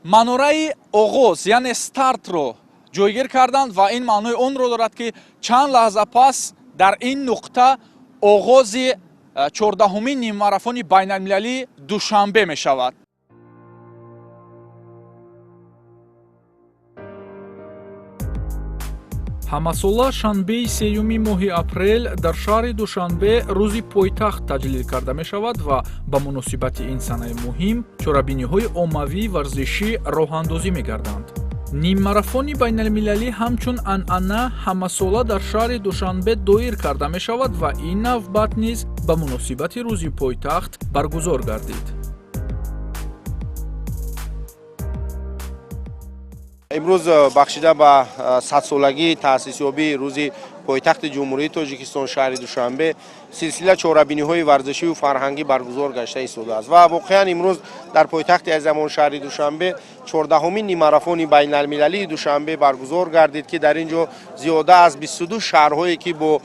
Манораи оғоз, яъне стартро ҷойгир карданд ва ин маънои онро дорад, ки чанд лаҳза пас дар ин нуқта оғози 14-умин ниммарафони байналмилалии Душанбе мешавад. Ҳамасола шанбеи сеюми моҳи апрел дар шаҳри Душанбе рӯзи пойтахт таҷлил карда мешавад ва ба муносибати ин санаи муҳим чорабиниҳои оммавии варзишӣ роҳандозӣ мегарданд. Ниммарафони байналмилалӣ ҳамчун анъана ҳамасола дар шаҳри Душанбе доир карда мешавад ва ин навбат низ ба муносибати рӯзи пойтахт баргузор гардид. Имрӯз бахшида ба 100-солагии таъсисёбии рӯзи пойтахти Ҷумҳурии Тоҷикистон, шаҳри Душанбе, силсила чорабиниҳои варзишию фарҳангӣ баргузор гашта истодааст ва воқеан имрӯз дар пойтахти азизамон, шаҳри Душанбе, 14-умин ниммарафони байналмилалии Душанбе баргузор гардид, ки дар ин ҷо зиёда аз 22 шаҳрҳое, ки бо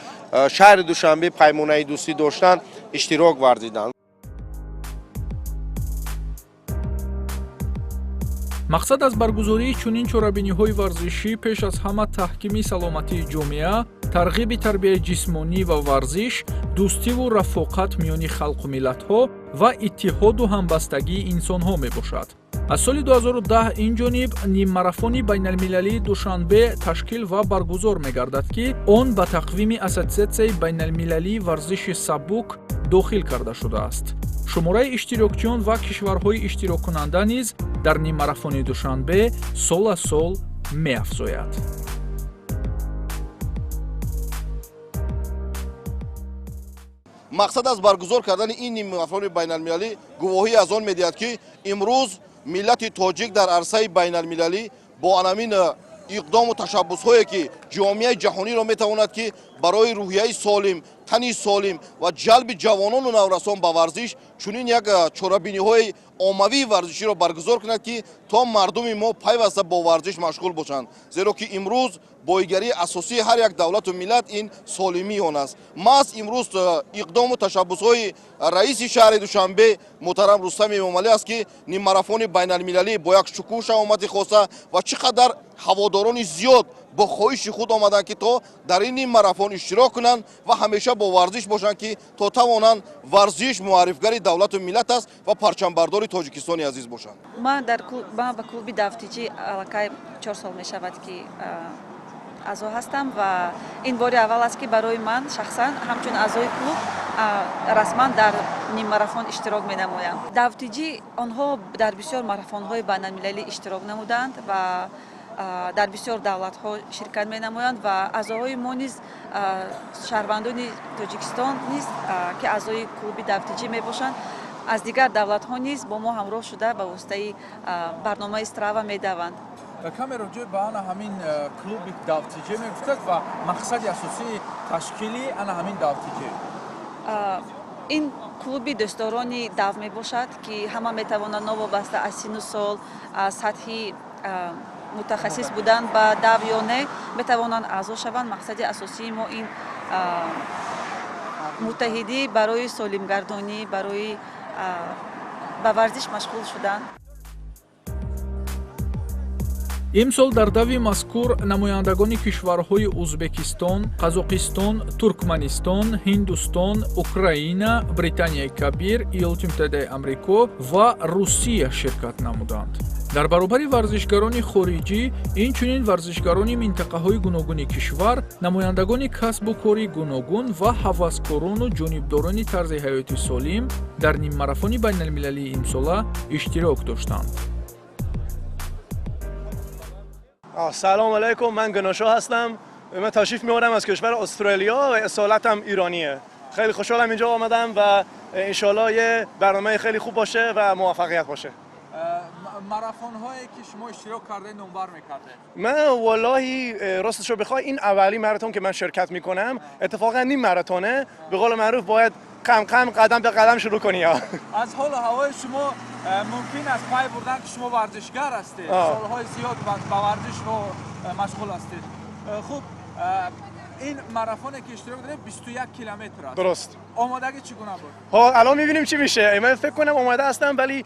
шаҳри Душанбе паймонаи дӯстӣ доштанд, иштирок варзиданд. Мақсад аз баргузории чунин чорабиниҳои варзишӣ пеш аз ҳама таҳкими саломатии ҷомеа, тарғиби тарбияи ҷисмонӣ ва варзиш, дӯстиву рафоқат миёни халқу миллатҳо ва иттиҳоду ҳамбастагии инсонҳо мебошад. Аз соли 2010 ин ҷониб ниммарафони байналмилалии Душанбе ташкил ва баргузор мегардад, ки он ба тақвими Ассотсиатсияи байналмилалии варзиши сабук дохил карда шудааст. Шумораи иштирокчиён ва кишварҳои иштироккунанда низ дар ниммарафони Душанбе сол аз сол меафзояд. Мақсад аз баргузор кардани ин ниммарафони байналмилалӣ гувоҳӣ аз он медиҳад, ки имрӯз миллати тоҷик дар арсаи байналмилалӣ бо анамин иқдому ташаббусҳое, ки ҷомеаи ҷаҳониро метавонад, ки барои рӯҳияи солим, тани солим ва ҷалби ҷавонону наврасон ба варзиш чунин як чорабиниҳои оммавии варзиширо баргузор кунад, ки то мардуми мо пайваста бо варзиш машғул бошанд, зеро ки имрӯз боигарии асосии ҳар як давлату миллат ин солимии он аст. Маҳз имрӯз иқдому ташаббусҳои раиси шаҳри Душанбе муҳтарам Рустам Эмомалӣ аст, ки ниммарафони байналмилалӣ бо як шукӯҳу шаҳомати хоса ва чӣ қадар ҳаводорони зиёд бо хоҳиши худ омаданд, ки то дар ин ниммарафон иштирок кунанд ва ҳамеша бо варзиш бошанд, ки то тавонанд варзиш муаррифгари давлату миллат аст ва парчамбардори Тоҷикистони азиз бошанд. Ман дар ман ба клуби Давтиҷӣ аллакай 4 сол мешавад, ки аъзо ҳастам ва ин бори аввал аст, ки барои ман шахсан ҳамчун аъзои клуб расман дар ниммарафон иштирок менамоям. Давтиҷӣ онҳо дар бисёр марафонҳои байналмилалӣ иштирок намуданд ва дар бисёр давлатҳо ширкат менамоянд ва аъзоҳои мо низ, шаҳрвандони Тоҷикистон низ, ки аъзои клуби Давтиҷӣ мебошанд, аз дигар давлатҳо низ бо мо ҳамроҳ шуда, ба воситаи барномаи Страва медаванд. Каме роҷеъ ба ана ҳамин клуби Давтиҷӣ мегуфтад ва мақсади асосии ташкили ана ҳамин Давтиҷӣ. Ин клуби дӯстдорони дав мебошад, ки ҳама метавонанд новобаста аз сину сол, аз сатҳи мутахассис будан ба дав ё не, метавонанд аъзо шаванд. Мақсади асосии мо ин муттаҳидӣ барои солимгардонӣ, барои ба варзиш машғул шудан. Имсол дар дави мазкур намояндагони кишварҳои Узбекистон, Қазоқистон, Туркманистон, Ҳиндустон, Украина, Британияи Кабир, Иёлоти Муттаҳидаи Амрико ва Русия ширкат намуданд. Дар баробари варзишгарони хориҷӣ инчунин варзишгарони минтақаҳои гуногуни кишвар, намояндагони касбу кори гуногун ва ҳаваскорону ҷонибдорони тарзи ҳаёти солим дар ниммарафони байналмилалии имсола иштирок доштанд. سلام علیکم، من گناشا هستم. من تشریف میارم از کشور استرالیا و اصالتم ایرانیه. خیلی خوشحالم اینجا آمدم و انشالله یه برنامه خیلی خوب باشه و موفقیت باشه. Марафонҳое ки шумо иштирок кардаед, номбар мекардед. من واللهی راستش رو بخوای این اولی ماراتون که من شرکت میکنم اتفاقا نیم ماراتونه. به قول معروف باید کم کم قدم به قدم شروع کنی ها. Аз ҳолу ҳавои шумо мумкин аст пай бурдан, ки шумо варзишгар ҳастед, солҳои зиёд ба варзиш машғул ҳастед. Хуб, ин марафоне ки иштирок доред, 21 километр аст. درست. Омодагӣ чӣ гуна буд? ها، الان میبینیم چی میشه. من فکر کنم آماده هستم، ولی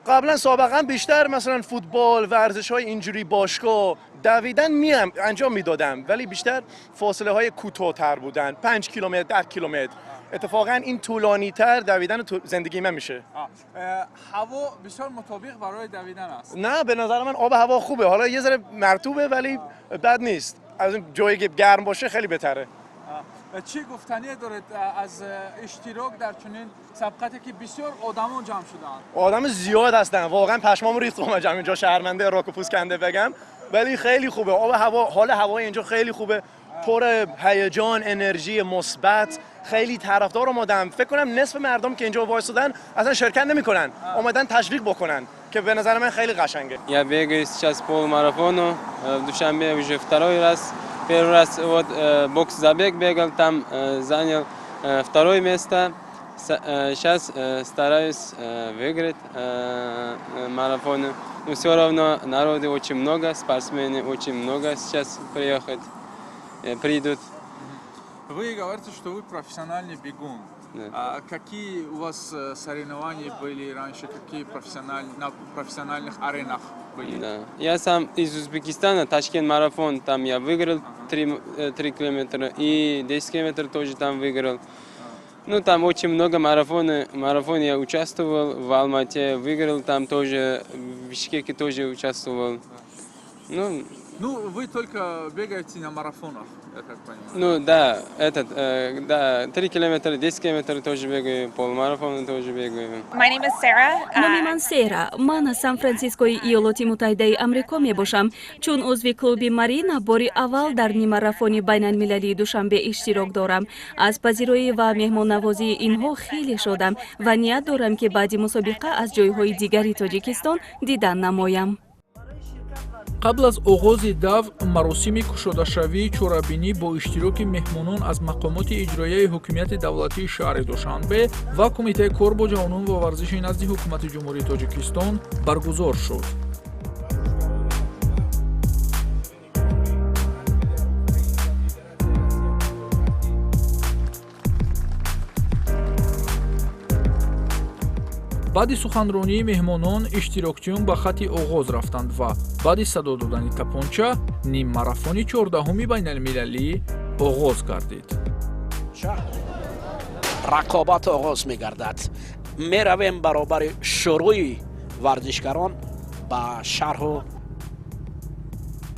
قبلا سابقا بیشتر مثلا فوتبال، ورزش‌های اینجوری باشگاه، دویدن میم انجام میدادم، ولی بیشتر فاصله های کوتاه‌تر بودن، 5 کیلومتر، 10 کیلومتر. اتفاقا این طولانی‌تر دویدن زندگی من میشه. هوا بسیار مطابق برای دویدن است. نه به نظر من آب هوا خوبه، حالا یه ذره مرطوبه ولی بد نیست. از این جایی که گرم باشه خیلی بهتره. چی گفتنی دارید از اشتراک در چنین سبقتی که بسیار آدمان جمع شدند؟ آدم زیاد هستن، واقعا پشمام ریخت اومدم اینجا، شرمنده راک و پوست کنده بگم، ولی خیلی خوبه. آب هوا، حال هوای اینجا خیلی خوبه، پر هیجان، انرژی مثبت، خیلی طرفدار اومدن. فکر کنم نصف مردم که اینجا وایسادن اصلا شرکت نمیکنن، اومدن تشویق بکنن که به نظر من خیلی قشنگه. Я бегаю сейчас полумарафону в Душанбе уже второй раз. Первый раз вот бокс забег бегал, там занял второе место. Сейчас стараюсь выиграть марафон. Но все равно народу очень много, спортсмены очень много сейчас приехать, придут. Вы говорите, что вы профессиональный бегун. Да. А какие у вас соревнования были раньше, какие на профессиональных аренах были? Да. Я сам из Узбекистана, Ташкент марафон, там я выиграл 3 километра и 10 километров тоже там выиграл. Ну, там очень много марафон я участвовал, в Алмате выиграл, там тоже, в Бишкеке тоже участвовал. Ну, вы только бегаете на марафонах, я так понимаю. Ну, да, да, 3 километра, 10 километров тоже бегаю, полумарафон тоже бегаю. My name is Sarah. Номи ман Сера. Ман аз Сан-Франсискои Иёлоти Муттаҳидаи Амрико мебошам. Чун узви клуби Марина бори аввал дар нимарафони байналмилалии Душанбе иштирок дорам. Аз пазироӣ ва меҳмоннавозии инҳо хеле шодам ва ният дорам, ки баъди мусобиқа аз ҷойҳои дигари Тоҷикистон дидан намоям. Қабл аз оғози дав маросими кушодашавии чорабинӣ бо иштироки меҳмонон аз мақомоти иҷроияи ҳукумияти давлатии шаҳри Душанбе ва Кумитаи кор бо ҷавонон ва варзиши назди Ҳукумати Ҷумҳурии Тоҷикистон баргузор шуд. Баъди суханронии меҳмонон иштирокчиён ба хатти оғоз рафтанд ва баъди садо додани тапонча ниммарафони 14-уми байналмилалӣ оғоз гардид. Рақобат оғоз мегардад. Меравем баробари шурӯи варзишгарон ба шарҳу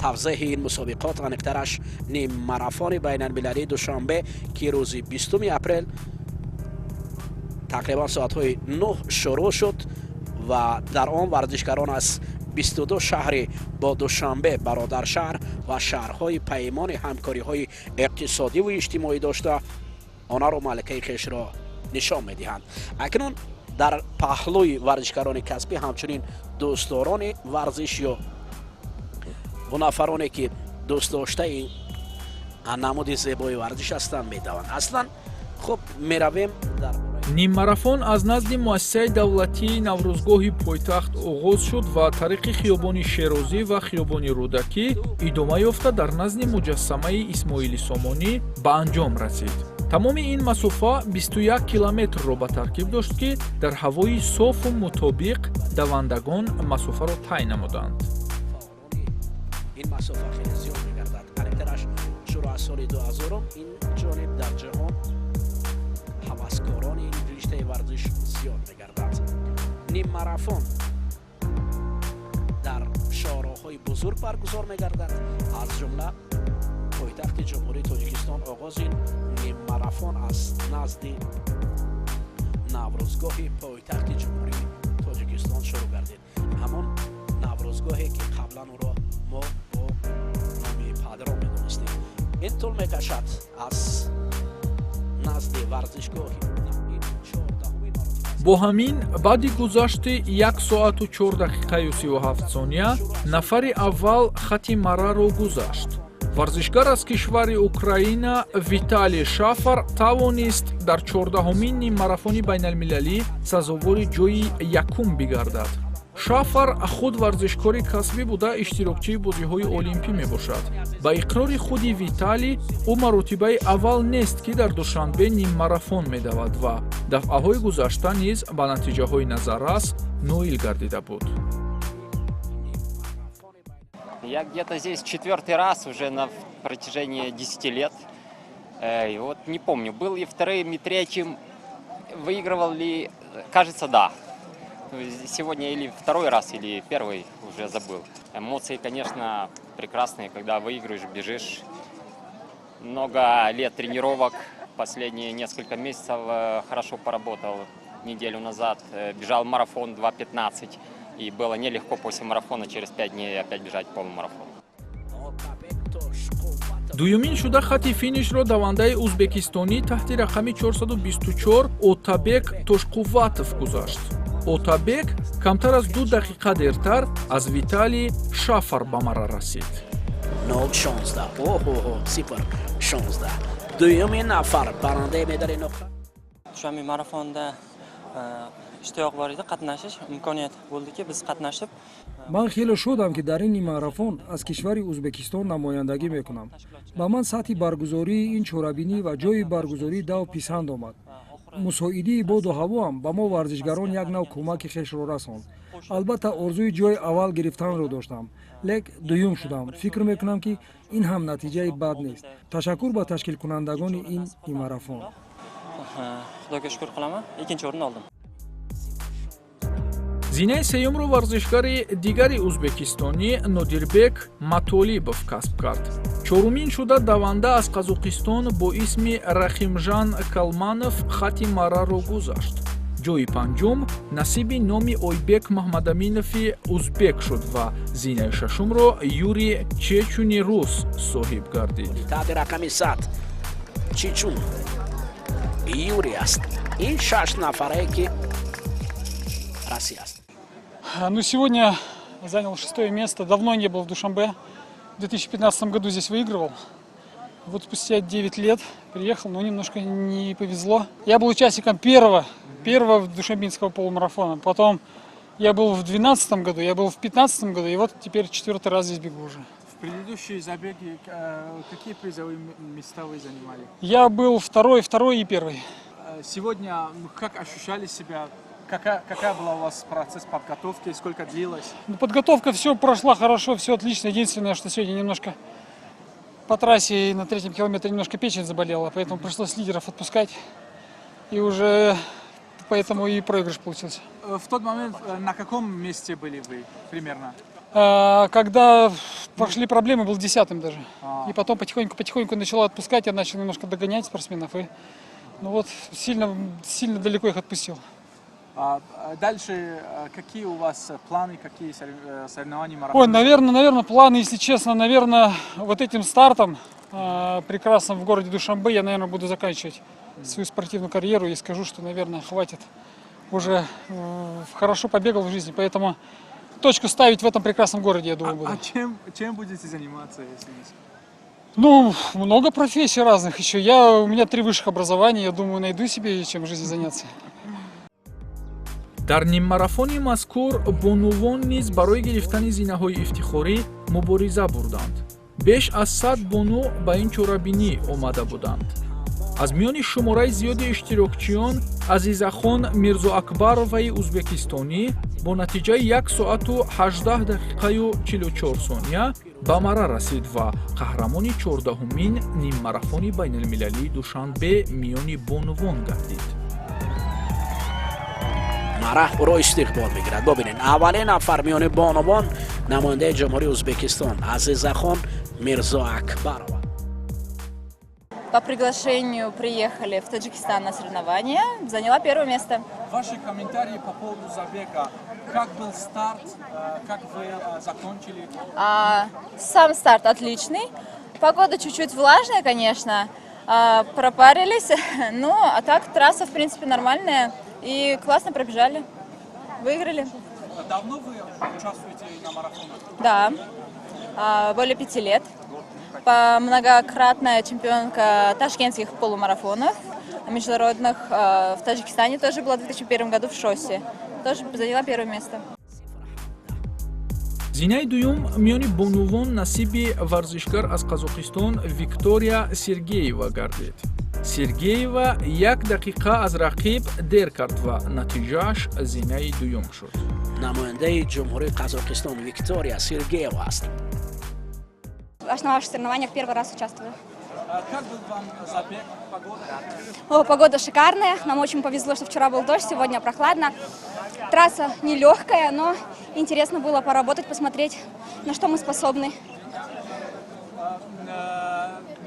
тавзеҳи ин мусобиқот, аниқтараш ниммарафони байналмилалии Душанбе, ки рӯзи 20 апрел тақрибан соатҳои 9 шурӯъ шуд ва дар он варзишгарон аз 22 шаҳри бо Душанбе бародаршаҳр ва шаҳрҳои паймони ҳамкориҳои иқтисодиву иҷтимоӣ дошта онҳоро маликаи хешро нишон медиҳанд. Акнун дар паҳлӯи варзишгарони касбӣ ҳамчунин дӯстдорони варзиш ё нафароне ки дӯстдоштаи намуди зебои варзиш ҳастанд медаванд. Аслан хуб меравем дар Ниммарафон аз назди муассисаи давлатии Наврӯзгоҳи пойтахт оғоз шуд ва тариқи хиёбони Шерозӣ ва хиёбони Рӯдакӣ идома ёфта дар назди муҷассамаи Исмоили Сомонӣ ба анҷом расид. Тамоми ин масофа 21 километрро ба таркиб дошт, ки дар ҳавои софу мутобиқ давандагон масофаро тай намуданд. Ин масофа хеле зиёд мегардад. Аниқтараш шурӯъ аз соли 2000 ин ҷониб дар ҷаҳон ҳаваскорони ин риштаи варзиш зиёд мегардад. Ниммарафон дар шоҳроҳҳои бузург баргузор мегардад, аз ҷумла пойтахти Ҷумҳурии Тоҷикистон. Оғози ниммарафон аз назди Наврӯзгоҳи пойтахти Ҷумҳурии Тоҷикистон шурӯъ гардид, ҳамон Наврӯзгоҳе ки қаблан ӯро мо бо номи Падрон медонистем. Ин тӯл мекашад аз назди варзишгоҳи. Бо ҳамин баъди гузашти 1 соату 4 дақиқаю 37 сония нафари аввал хати мараро гузашт. Варзишгар аз кишвари Украина Виталий Шафар тавонист дар 14-умин ниммарафони байналмилалӣ сазовори ҷойи якум бигардад. Шафар худ варзишкори касбӣ буда, иштирокчии бозиҳои олимпӣ мебошад. Ба иқрори худи Виталий, ӯ маротибаи аввал нест, ки дар Душанбе ниммарафон медавад ва дафъаҳои гузашта низ ба натиҷаҳои назаррас ноил гардида буд. Я где-то здесь четвертый раз уже на протяжении 10 лет. И вот не помню, был ли вторым и третьим, выигрывал ли, кажется, да. Сегодня или второй раз, или первый, уже забыл. Эмоции, конечно, прекрасные, когда выигрываешь, бежишь. Много лет тренировок, последние несколько месяцев хорошо поработал. Неделю назад бежал марафон 2.15, и было нелегко после марафона через 5 дней опять бежать полумарафон. Дуюмин шуда хати финишро давандаи узбекистонӣ таҳти рақами 424 Отабек Тошқувватов гузашт. Отабек камтар аз 2 дақиқа дертар аз Виталий Шафар ба мара расид. 0,16, оҳоҳо, 0,16. Дуюмин нафар барандаи медали нуқра. Душанбе marafonida ishtiyoq bor edi qatnashish, imkoniyat bo'ldiki, biz qatnashib. Ман хеле шодам, ки дар ин ниммарафон аз кишвари Узбекистон намояндагӣ мекунам. Ба ман сатҳи баргузории ин чорабинӣ ва ҷойи баргузории дав писанд омад. Мусоидии боду ҳавоам ба мо варзишгарон як нав кӯмаки хешро расонд. Албатта, орзуи ҷои аввал гирифтанро доштам, лек дуюм шудам. Фикр мекунам, ки ин ҳам натиҷаи бад нест. Ташаккур ба ташкилкунандагони ин ниммарафон. Xudoga shukur qilaman, ikkinchi o'rinni oldim. Зинаи сеюмро варзишгари дигари узбекистонӣ Нодирбек Матолибов касб кард. Чорумин шуда даванда аз Қазоқистон бо исми Рахимжан Калманов хати мараро гузашт. Ҷои панҷум насиби номи Ойбек Маҳмадаминови узбек шуд ва зинаи шашумро Юрий Чечуни рус соҳиб гардид. Таҳти рақами 100 Чичун Юрий аст. Ин шаш нафарае, ки Россия аст. Ну, сегодня занял шестое место. Давно не был в Душанбе. В 2015 году здесь выигрывал. Вот спустя 9 лет приехал, но немножко не повезло. Я был участником первого душанбинского полумарафона. Потом я был в 2012 году, я был в 2015 году, и вот теперь четвертый раз здесь бегу уже. В предыдущие забеги какие призовые места вы занимали? Я был второй, второй и первый. Сегодня, ну, как ощущали себя? Какая была у вас процесс подготовки, сколько длилось? Ну, подготовка все прошла хорошо, все отлично. Единственное, что сегодня немножко по трассе на третьем километре немножко печень заболела, поэтому пришлось лидеров отпускать. И уже поэтому и проигрыш получился. В тот момент на каком месте были вы примерно? Когда пошли проблемы, был 10-м даже. А. И потом потихоньку-потихоньку начало отпускать, я начал немножко догонять спортсменов. И ну вот сильно, сильно далеко их отпустил. А дальше какие у вас планы, какие соревнования, марафоны? Ой, наверное, планы, если честно, наверное, вот этим стартом прекрасным в городе Душанбе я, наверное, буду заканчивать свою спортивную карьеру и скажу, что, наверное, хватит. Уже хорошо побегал в жизни, поэтому точку ставить в этом прекрасном городе, я думаю, буду. А чем будете заниматься, если не секрет? Ну, много профессий разных еще. У меня три высших образования, я думаю, найду себе чем в жизни заняться. Дар ниммарафони мазкур бонувон низ барои гирифтани зинаҳои ифтихорӣ мубориза бурданд. Беш аз 100 бону ба ин чорабинӣ омада буданд. Аз миёни шумораи зиёди иштирокчиён Азизахон Мирзоакбароваи узбекистонӣ бо натиҷаи 1 соату 18 дақиқаю 44 сония ба мара расид ва қаҳрамони 14-умин ниммарафони байналмилалии Душанбе миёни бонувон гардид. Мараҳ ӯро истиқбол мегирад. Бубинед, аввалин нафар миёни бонувон намояндаи Ҷумҳурии Ӯзбекистон Азизахон Мирзоакбарова. По приглашению приехали в Таджикистан на соревнования. Заняла первое место. Ваши комментарии по поводу забега. Как был старт, как вы закончили? Сам старт отличный. Погода чуть-чуть влажная, конечно. Пропарились. Ну, а так трасса, в принципе, нормальная. И классно пробежали. Выиграли. Давно вы участвуете на марафонах? Да. Более 5 лет. По многократная чемпионка ташкентских полумарафонов международных. В Таджикистане тоже была в 2001 году в Шосе. Тоже заняла первое место. Зинаи дуюм миёни бонувон насиби варзишгар аз Қазоқистон Виктория Сергеева гардид. Сергеева 1 дақиқа аз рақиб дер кард ва натиҷааш зинаи дуюм шуд. Намояндаи Ҷумҳурии Қазоқистон Виктория Сергеева аст. На ваших соревнованиях первый раз участвую. Как был вам забег, погода? О, погода шикарная. Нам очень повезло, что вчера был дождь, сегодня прохладно. Трасса нелегкая, но интересно было поработать, посмотреть, на что мы способны.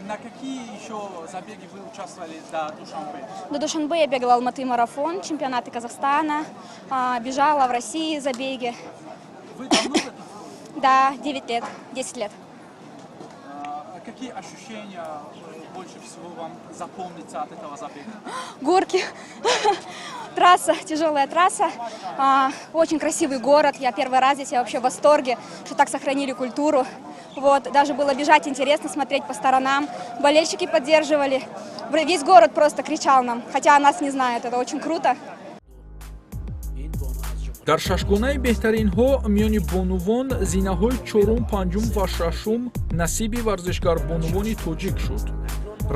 На какие еще забеги вы участвовали до Душанбе? До Душанбе я бегала Алматы марафон, чемпионаты Казахстана, бежала в России забеги. Вы давно в этом? Да, 9 лет, 10 лет. Какие ощущения больше всего вам запомнится от этого забега? Горки, трасса, тяжелая трасса, очень красивый город. Я первый раз здесь, я вообще в восторге, что так сохранили культуру. Вот, даже было бежать интересно, смотреть по сторонам. Болельщики поддерживали. Весь город просто кричал нам, хотя нас не знают. Это очень круто. Дар шашгонаи беҳтаринҳо миёни бонувон зинаҳои чорум, панҷум ва шашум насиби варзишгарбонувони тоҷик шуд.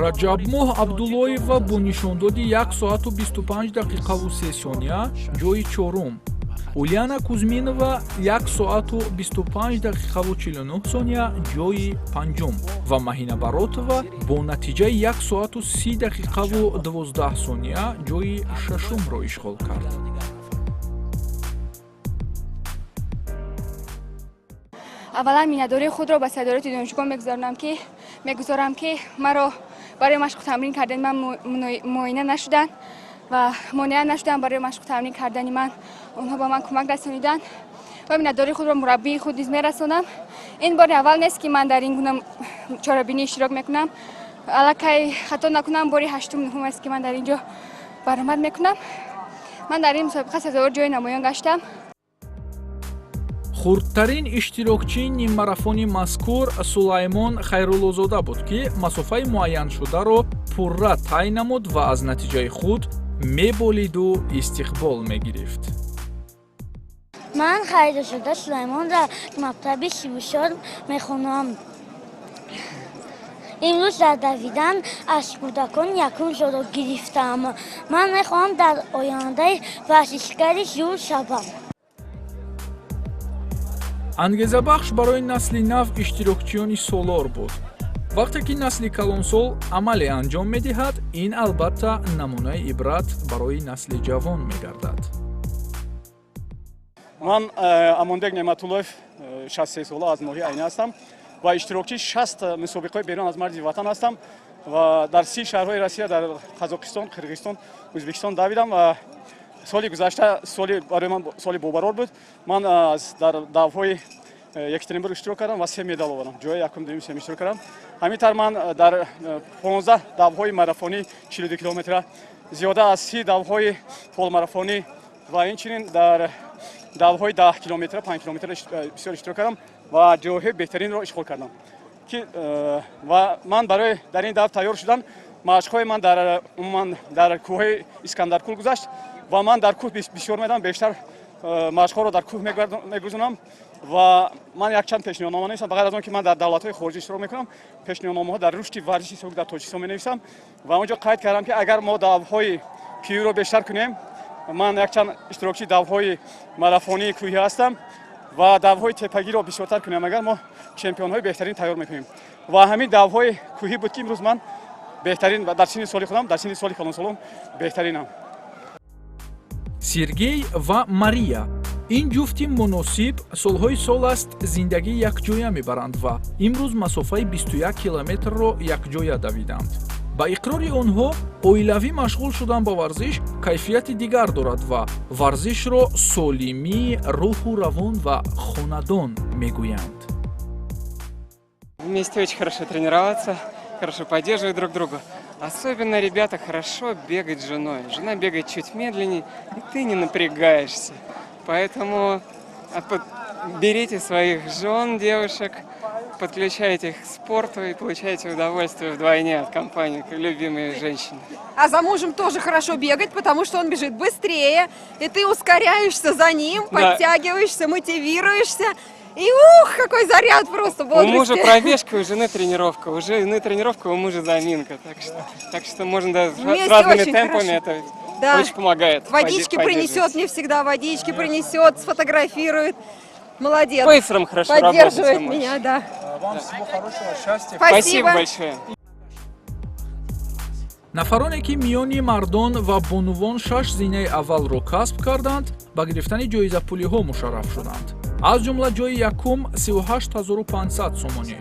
Раҷабмоҳ Абдуллоева бо нишондоди 1 соату 25 дақиқаву 3 сония ҷои чорум, Ульяна Кузминова 1 соату 25 дақиқаву 49 сония ҷои панҷум ва Маҳина Баротова бо натиҷаи 1 соату 30 дақиқаву 12 сония ҷои шашумро ишғол кард. Аввалан миннатдории худро ба сардорати донишгоҳ мегузаронам, ки мегузорам, ки маро барои машқу тамрин кардани ман муоина нашуданд ва монеа нашуданд барои машқу тамрин кардани ман. Онҳо ба ман кӯмак расониданд ва миннатдории худро мураббии худ низ мерасонам. Ин бори аввал нест, ки ман дар ин гуна чорабинӣ иштирок мекунам. Аллакай, хато накунам, бори ҳаштум, нуҳум аст, ки ман дар ин ҷо баромад мекунам. Ман дар ин мусобиқа сазовор ҷои намоён гаштам. Хурдтарин иштирокчии ниммарафони мазкур Сулаймон Хайруллозода буд, ки масофаи муайяншударо пурра тай намуд ва аз натиҷаи худ меболиду истиқбол мегирифт. Ман Хайруллозода Сулаймон, дар мактаби 34 мехонам. Имрӯз дар давидан аз кӯдакон якум ҷоро гирифтам. Ман мехоҳам дар ояндаи варзишгари зур шавам. Ангезабахш барои насли нав иштирокчиёни солор буд. Вақте ки насли калонсол амале анҷом медиҳад, ин албатта намунаи ибрат барои насли ҷавон мегардад. Ман Амонбек Неъматуллоев, 63 сола, аз ноҳияи Айнӣ ҳастам ва иштирокчии 60 мусобиқаҳои берун аз марзи ватан ҳастам ва дар 30 шаҳрҳои Россия, дар Қазоқистон, Қирғизистон, Ӯзбекистон давидам. Ва соли гузашта соли барои ман соли бобарор буд. Ман дар давҳои Екатеринбург иштирок кардам ва се медал овардам, ҷои якум, дуюм, сеюм иштирок кардам. Ҳамин тавр ман дар 15 давҳои марафонӣ 42 километра, зиёда аз 30 давҳои полумарафонӣ ва инчунин дар давҳои 10 километра, 5 километра бисёр иштирок кардам ва ҷойҳои беҳтаринро ишғол кардам, ки ва ман барои дар ин дав тайёр шудан, машқҳои ман дар умуман дар кӯҳҳои Искандаркул гузашт ва ман дар кӯҳ бисёр медам, бештар машқҳоро дар кӯҳ мегузонам. Ва ман якчанд пешниҳоднома нависам. Ба ғайр аз он ки ман дар давлатҳои хориҷӣ иштирок мекунам, пешниҳодномаҳо дар рушди варзиши сабук дар Тоҷикистон менависам ва он ҷо қайд кардам, ки агар мо давҳои кӯҳиро бештар кунем, ман якчанд иштирокчии давҳои марафонии кӯҳӣ ҳастам ва давҳои теппагиро бисёртар кунем, агар мо чемпионҳои беҳтарин тайёр мекунем. Ва ҳамин давҳои кӯҳӣ буд, ки имрӯз ман беҳтарин дар синни соли худам, дар синни соли калонсолон беҳтаринам. Сергей ва Мария: ин ҷуфти муносиб солҳои сол аст зиндагӣ якҷоя мебаранд ва имрӯз масофаи 21 километрро якҷоя давиданд. Ба иқрори онҳо, оилавӣ машғул шудан ба варзиш кайфияти дигар дорад ва варзишро солимии рӯҳу равон ва хонадон мегӯянд. Вместе очень хорошо тренироваться, хорошо поддерживать друг друга. Особенно, ребята, хорошо бегать с женой. Жена бегает чуть медленнее, и ты не напрягаешься. Поэтому берите своих жен, девушек, подключайте их к спорту и получайте удовольствие вдвойне от компании, как любимые женщины. А за мужем тоже хорошо бегать, потому что он бежит быстрее, и ты ускоряешься за ним, подтягиваешься, мотивируешься. И ух, какой заряд просто У бодрости. мужа пробежка, у жены тренировка. У жены тренировка, у мужа заминка. Так что можно, да, с Вместе разными очень темпами. Хорошо. Это Да. очень помогает. Водички принесет мне всегда, водички принесет, сфотографирует. Молодец. Пейсером хорошо Поддерживает работать, меня, да. Вам всего хорошего, счастья. Спасибо. Спасибо большое. Нафароне, ки миёни мардон ва бонувон шаш зинаи аввалро касб карданд, ба гирифтани ҷоизапулиҳо мушарраф шуданд. Аз ҷумла ҷои якум 38 500 сомонӣ,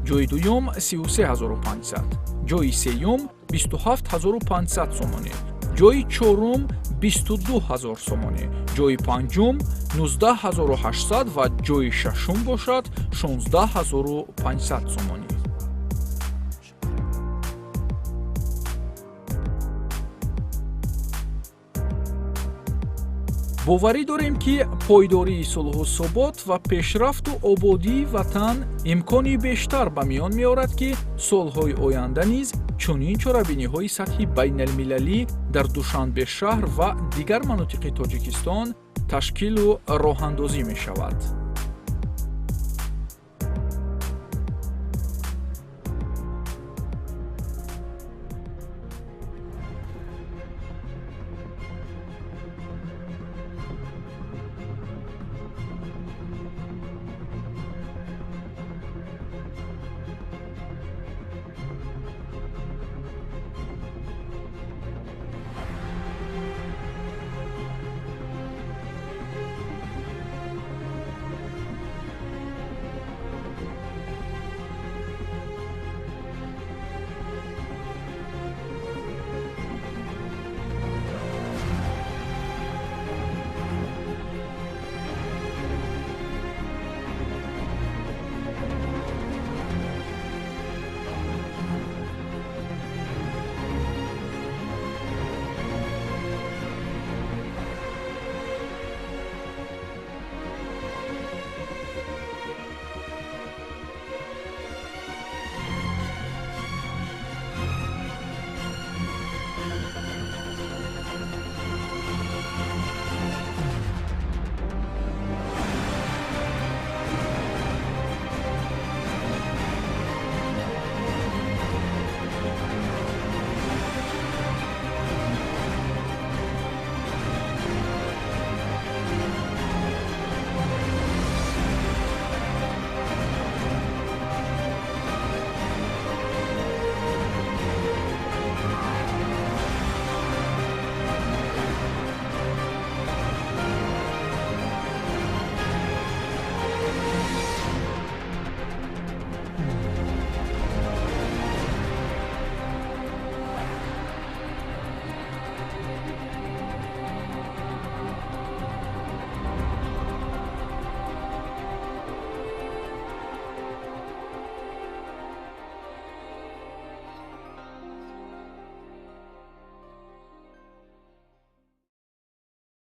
ҷои дуюм 33 500, ҷои сеюм 27 500 сомонӣ, ҷои чорум 22 ҳазор сомонӣ, ҷои панҷум 19 800 ва ҷои шашум бошад 16 500 сомонӣ. Боварӣ дорем, ки пойдории сулҳу субот ва пешрафту ободии ватан имкони бештар ба миён меорад, ки солҳои оянда низ чунин чорабиниҳои сатҳи байналмилалӣ дар Душанбе шаҳр ва дигар манотиқи Тоҷикистон ташкилу роҳандозӣ мешавад.